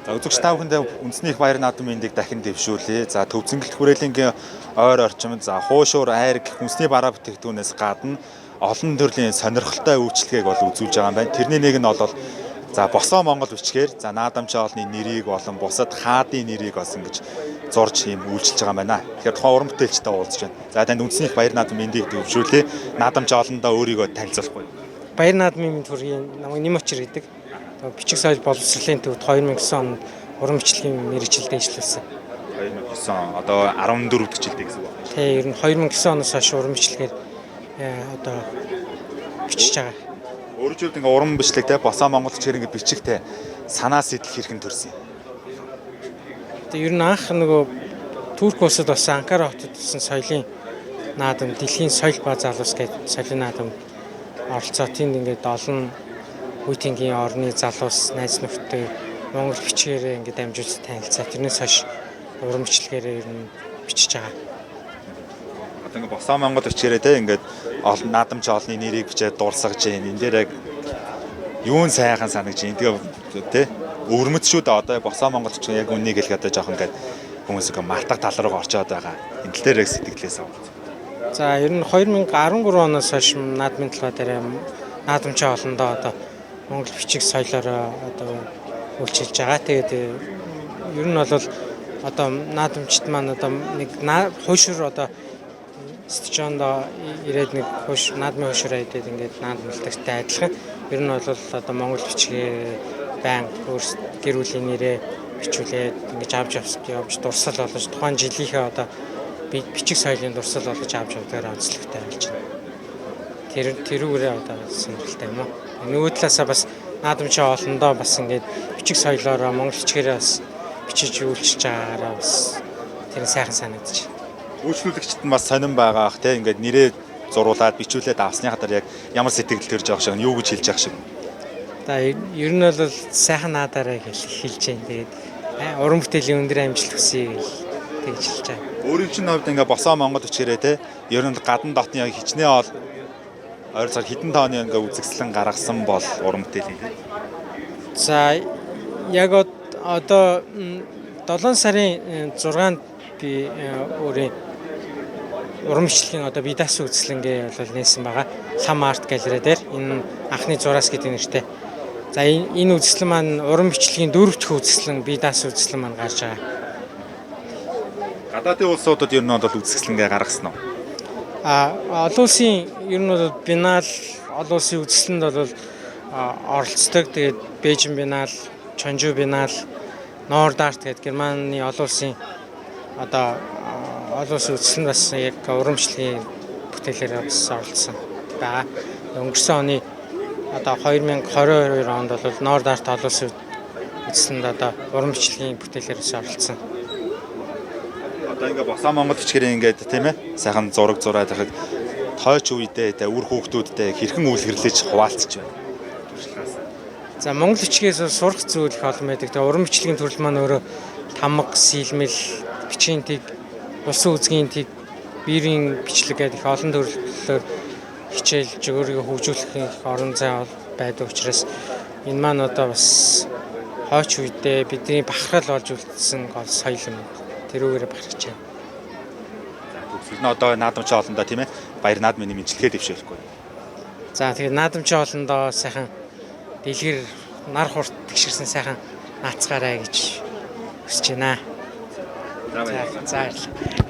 За, үзэгч та бүхэндээ үндэсний их баяр наадам мэндийг дахин дэвшүүлье. За, Төв Зэнгэлт хүрээлэнгийн ойр орчимд, за, хуушуур, айраг хүнсний бараа бүтээгдэхүүнээс гадна олон төрлийн сонирхолтой үйлчилгээг бол үзүүлж байгаа юм байна. Тэрний нэг нь бол, за, босоо Монгол бичгээр, за, наадамчийн хоолны нэрийг болон бусад хаадын нэрийг бас ингэж зурж ийм үйлчилж байгаа юм байна. Тэгэхээр тухайн уран бүтээлчтэй уулзж байна. За, танд үндэсний их баяр наадам мэндийг дэвшүүлье. Наадамчийн хоолндоо өөрийгөө танилцуулахгүй. Баяр наадмын мэнд хүргэе. Намайг Нэм Очир гэдэг. Бичиг соёл боловсролын төвд 2009 онд уран бичлэгийн мэргэжилд ажилласан. 2009 он, одоо 14 дэх жилдээ гэсэн үг. Тэгээ ер нь 2009 оноос хойш уран бичлэгээр одоо бичиж байгаа. Өөрөөр хэлбэл, ингээ уран бичлэг те, босоо монгол бичгээр ингээ бичих те, санаа сэтэл хэрхэн төрсөн юм? Тэгээ ер нь анх нөгөө Турк улсад бас Анкара хотод болсон соёлын наадам, дэлхийн соёл ба залуус гэдэг соёлын наадам оролцоо, тэнд ингээд олон үеийнгийн орны залуус найз нөхдөд монгол бичгээрээ ингээд дамжуулж танилцаа. Тэрнээс хойш уран бичлэгээрээ ер нь бичиж байгаа. Одоо ингээ босоо монгол бичгээрээ те, ингээд олон наадамч олны нэрийг бичээд дурсгаж гин. Энэ дээр яг юун сайхан санагч юм. Тэгээ те, өвөрмөц шүү дээ. Одоо босоо монгол бичгээр яг үннийг хэлэх одоо жоохон ингээд хүмүүс ингээ мартах тал руу орчоод байгаа. Энэ тал дээр яг сэтгэлээс авах. За, ер нь 2013 оноос хойш наадмын толгой дээр наадамчийн олондоо одоо монгол бичиг соёлоороо одоо үйлчилж байгаа. Тэгээд ер нь бол одоо наадамчид маань одоо нэг хуушур одоо стадионд ирээд нэг хууш наадмын хуушураа идээд ингээд наадмалдагтай адилхан. Ер нь бол одоо монгол бичгээр байнга өөрс гэр бүлийн нэрээ бичүүлээд ингэж авч явж дурсал болгож, тухайн жилийнхээ одоо бичиг соёлын дурсал болгож авч явдгаар онцлогтой болж байна. Тэрүүгээрээ одоо сонирхолтой юм уу. Нөгөө талаасаа бас наадамчийн олондоо бас ингээд бичиг соёлоороо монгол бичгээрээ бас бичиж үйлчилж байгаагаараа бас тэр сайхан санагдаж байна. Үйлчлүүлэгчд нь бас сонирн байгаа ах те, ингээд нэрээ зуруулаад бичүүлээд авсныхаа дараа яг ямар сэтгэл төрж байгаа шиг, юу гэж хэлж байгаа шиг. За, ер нь бол сайхан наадаарай гэж хэлж байна. Тэгээд уран бүтээлийн өндөр амжилт хүсье гэж тэгж хэлж байгаа. Өөрийн чинь хувьд ингээ босоо монгол бичгээрээ те, ер нь гадна дотны яг хичнээн ол ойролцоогоор хэдэн тооны ингээ үзэсгэлэн гаргасан бол уран бүтээлийн те? За, яг одоо 7 сарын 6-нд би өөрийн уран бичлэгийн одоо бие даасан үзэсгэлэнгээ бол нээсэн байгаа. Лам арт галерей дээр энэ анхны зураас гэдэг нэртэй. За, энэ үзэсгэлэн маань уран бичлэгийн дөрөв дэх үзэсгэлэн, бие даасан үзэсгэлэн маань гарч байгаа. Гадаадын улсуудад ер нь бол үзэсгэлэнгээ гаргасан уу? А олон улсын ер нь бол биенал, олон улсын үзэсгэлэнд бол оролцдог. Тэгээд Бээжин биенал, Чонжу биенал, Норд арт гэдэг Германы олон улсын одоо олон улсын үзэсгэлэнд бас яг урамшлын бүтээлээр бас оролцсон байгаа. Өнгөрсөн оны одоо 2022 онд бол Норд арт олон улсын үзэсгэлэнд одоо уран бичлэгийн бүтээлээр бас оролцсон. Одоо ингээ босоо монгол бичгээрээ ингээд тийм ээ, сайхан зураг зураад байхад тойч үедээ те, үр хүүхдүүдтэй хэрхэн үлгэрлэж хуваалцж байна? Туршлагаас. За, монгол бичгээс сурах зүйл их олон байдаг. Тэгээ уран бичлэгийн төрөл маань өөрөө тамга, сэлмэл, бичгийн тэг, улсын үзгийн тэг, биерийн бичлэг гэдэг их олон төрлөөр хичээлж өөрийгөө хөгжүүлэх их орон зай байдаг учраас энэ маань одоо бас хойч үедээ бидний бахархал болж үлдсэн гол соёл юм. Тэрүүгээрээ бахархаж байна. За, төгсгөл нь одоо наадамчийн хоолондоо тийм ээ, баяр наадмын мэндчилгээ дэвшүүлэхгүй. За, тэгээд наадамчийн хоолондоо сайхан дэлгэр нар хурт тэгшэрсэн сайхан наацгаарай гэж хүсэж байна. За, баярлалаа. За, баярлалаа.